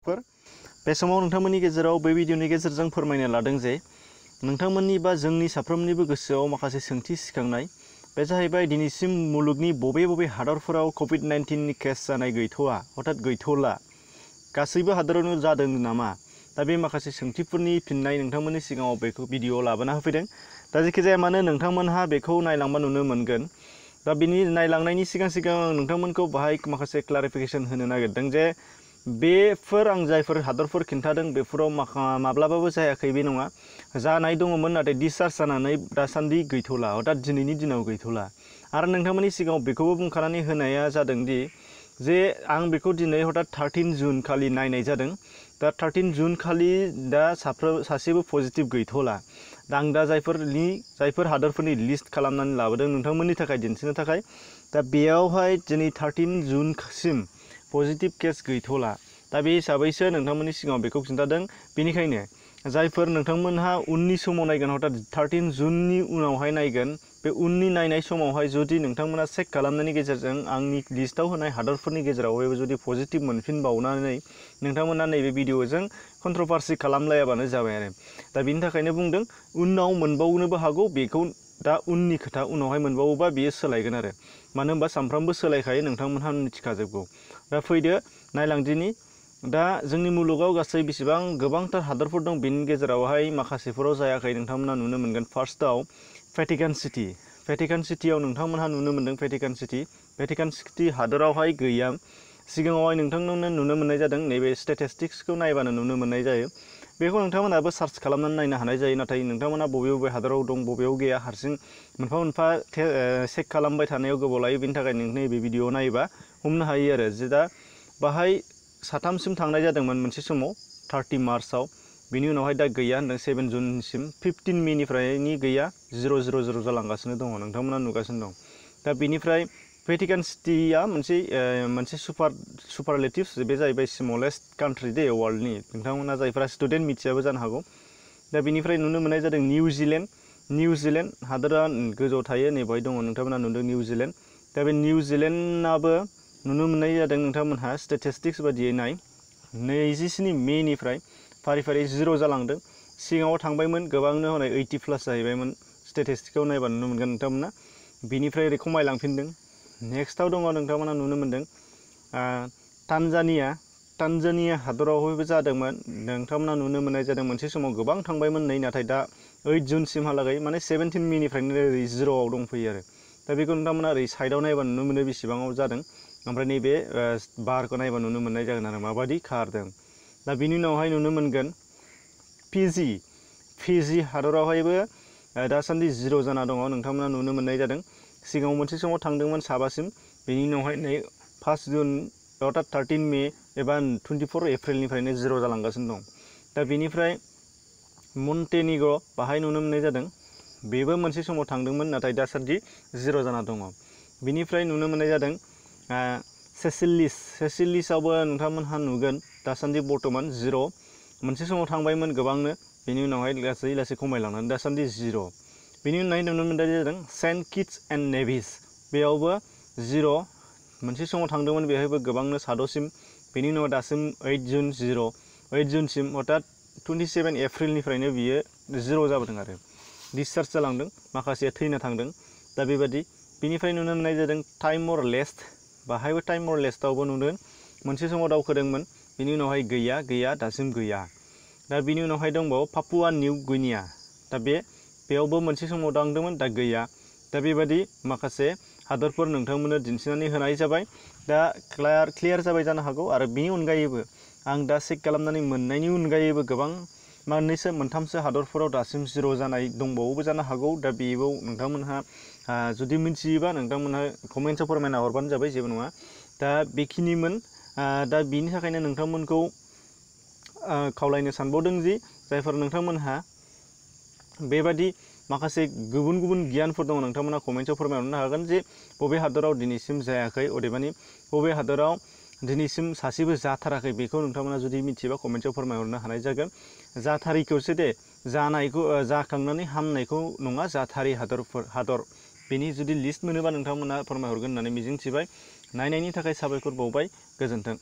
बे समाव नोंथांमोननि गेजेराव बे भिडिअनि गेजेरजों फोरमायनो लादों जे नोंथांमोननि बा जोंनि साफ्रोमनिबो गोसोआव माखासे सोंथि सिखांनाय बे जाहैबाय दिनैसिम मुलुगनि बबे हादरफोराव कोविड-19 नि केस जानाय गैथ'आ हठात गैथ'ला गासैबो हादरावनो जादों नामा दा बे माखासे सोंथिफोरनि फिननाय नोंथांमोननि सिगाङाव बेखौ भिडिअ लाबोना होफैदों दा जेखि जाया मानो नोंथांमोनहा बेखौ नायलांबा नुनो मोनगोन दा बिनि नायलांनायनि सिगां नोंथांमोनखौ बाहाय माखासे क्लारिफिकेशन होनो नागिरदों जे बेफोर आं जायफोर हादरफोर खिन्थादों बेफोराव माब्लाबाबो जायाखै बे नङा जानाय दङमोन नाथाय डिसचार्ज जानानै दासान्दि गैथ'ला हठात दिनैनि दिनाव गैथ'ला आरो नोंथांमोननि सिगाङाव बेखौबो बुंखानानै होनाया जादों दि जे आं बेखौ दिनै हठात 13 जुन खालि नायनाय जादों दा 13 जुन खालि दा सासेबो पजिटिभ गैथ'ला दा आं दा जायफोर हादरफोरनि लिस्ट खालामनानै लाबोदों नोंथांमोननि थाखाय दिन्थिनो थाखाय दा बेयावहाय दिनै 13 जुनसिम पजिटिभ केस गैथ'ला दा बे हिसाबैसो नोंथांमोननि सिगाङाव बेखौ खिन्थादों बेनिखायनो जायफोर नोंथांमोनहा उननि समाव नायगोन हठात 13 जुननि उनावहाय नायगोन बे उननि नायनाय समावहाय जुदि नोंथांमोना चेक खालामनायनि गेजेरजों आंनि लिस्टआव होनाय हादरफोरनि गेजेरावहाय जुदि पजिटिभ मोनफिनबावनानै नोंथांमोना नैबे भिडिअजों कन्ट्रभार्सि खालामलायाबानो जाबाय आरो दा बिनि थाखायनो बुंदों उनाव मोनबावनोबो हागौ बेखौ दा उननि खोथा उनावहाय मोनबावोबा बियो सोलायगोन आरो मानो होनबा सानफ्रामबो सोलायखायो नोंथांमोनहा मिथिखाजोबगौ दा फैदो नायलांदिनि दा जोंनि मुलुगाव गासै बेसेबां गोबांथार हादरफोर दं बेनि गेजेरावहाय माखासेफोराव जायाखै नोंथांमोना नुनो मोनगोन फार्स्टआव भेटिकान सिटियाव नोंथांमोनहा नुनो मोनदों भेटिकान सिटि हादरावहाय गैया सिगाङावहाय नोंथांमोननो नुनो मोननाय जादों नैबे स्टेटिस्टिक्सखौ नायबानो नुनो मोननाय जायो बेखौ नोंथांमोनाबो सार्च खालामनानै नायनो हानाय जायो नाथाय नोंथांमोना बबे हादराव दं बबेयाव गैया हारसिं मोनफा चेक खालामबाय थानायाव गोबाव लायो बेनि थाखाय नैबे भिडिअ नायोबा हमनो हायो आरो जे दा बाहाय साथामसिम थांनाय जादोंमोन मोनसे समाव 30 मार्चआव बिनि उनावहाय दा गैया होनदों 7 जुनसिम 15 मेनिफ्रायनि गैया 000 जालांगासिनो दङ नोंथांमोना नुगासिनो दं दा बेनिफ्राय भेटिकान सिटिया मोनसे सुपारलेटिव्स बे जाहैबाय स्मलेस्ट कान्ट्रि दे वर्ल्डनि नोंथांमोना जायफ्रा स्टुडेन्ट मिथियाबो जानो हागौ दा बेनिफ्राय नुनो मोननाय जादों निउजिलेन्ड हादरा गोजौआव थायो नै बेवहाय दङ नोंथांमोना नुदों निउजिलेन्ड दा बे निउजिलेन्डआबो नुनो मोननाय जादों नोंथांमोनहा स्टेटिस्टिक्स बादियै 27 मेनिफ्राय फारि 0 जालांदों सिगाङाव थांबायमोन गोबांनो हनै 80+ जाहैबायमोन स्टेटिस्टिक्सआव नायबा नुनो मोनगोन नोंथांमोना बिनिफ्राय ओरै खमायलांफिनदों नेक्स्टआव दङ नोंथांमोना नुनो मोनदों तान्जानिया हादरावबो जादोंमोन नोंथांमोना नुनो मोननाय जादों मोनसे समाव गोबां थांबायमोन नाथाय दा 8 जुनसिमहालागै माने 17 मेनिफ्रायनो ओरै 0आव दंफैयो आरो दा बेखौ नोंथांमोना ओरै साइडआव नायबा नुनो मोनो बेसेबाङाव जादों ओमफ्राय नैबे बारखौ नायबा नुनो मोननाय जागोन आरो माबायदि खारदों दा बिनि उनावहाय नुनो मोनगोन फिजि हादरावहायबो दासान्दि 0 जाना दङ नोंथांमोना नुनो मोननाय जादों सिगाङाव मोनसे समाव थांदोंमोन साबासिम बेनि उनावहाय नै 1 जुन अर्थात 13 मे एबा 24 एप्रिलनिफ्रायनो 0 जालांगासिनो दं दा बेनिफ्राय मन्टेनिग्र बाहाय नुनो मोननाय जादों बेबो मोनसे समाव थांदोंमोन नाथाय दासान्दि 0 जाना दङ बिनिफ्राय नुनो मोननाय जादों सेसिलिसआवबो नोंथांमोनहा नुगोन दासान्दि बर्तमान 0 मोनसे समाव थांबायमोन गोबांनो बेनि उनावहाय लासै खमायलांनानै दासान्दि 0 बेनि उनावहाय नुनो मोननाय जादों सेन्ट किट्स एन्ड नेभिस बेयावबो 0 मोनसे समाव थांदोंमोन बेवहायबो गोबांनो साद'सिम बेनि उनाव दासिम 8 जुनसिम अर्थात 27 एप्रिलनिफ्रायनो बियो 0 जाबोदों आरो डिसचार्ज जालांदों माखासेया थैना थांदों दा बेबादि बेनिफ्राय नुनो मोननाय जादों टाइमर लेस्ट बाहायबो टाइमर लेस्टआवबो नुदों मोनसे समाव दावखोदोंमोन बेनि उनावहाय गैया दासिम गैया दा बिनि उनावहाय दंबावो पापुवा निउ गिनिया दा बेयावबो मोनसे समाव दांदोंमोन दा गैया दा बेबादि माखासे हादरफोर नोंथांमोननो दिन्थिनानै होनाय जाबाय दा क्लियार जाबाय जानो हागौ आरो बेनि अनगायैबो आं दा चेक खालामनानै मोननायनि अनगायैबो गोबां मोनथामसो हादरफोराव दासिम 0 जानाय दंबावोबो जानो हागौ दा बेयाव नोंथांमोनहा जुदि मिथियोबा नोंथांमोनहा कमेन्ट्सआव फोरमायना हरबानो जाबाय जेबो नङा दा बेखिनिमोन दा बिनि थाखायनो नोंथांमोनखौ खावलायनो सानबावदों जि जायफोर नोंथांमोनहा बेबादि माखासे गुबुन गियानफोर दङ नोंथांमोना कमेन्ट्सआव फोरमायहरनो हागोन जे बबे हादराव दिनैसिम जायाखै अदेबानि बबे हादराव दिनैसिम सासेबो जाथाराखै बेखौ नोंथांमोना जुदि मिथियोबा कमेन्ट्सआव फोरमायहरनो हानाय जागोन जाथारिखौसो दे जाखांनानै हामनायखौ नङा जाथारि हादर बेनि जुदि लिस्ट मोनोबा नोंथांमोना फोरमायहरगोन होननानै मिजिंथिबाय नायनायनि थाखाय साबायखर बावबाय गोजोन्थों।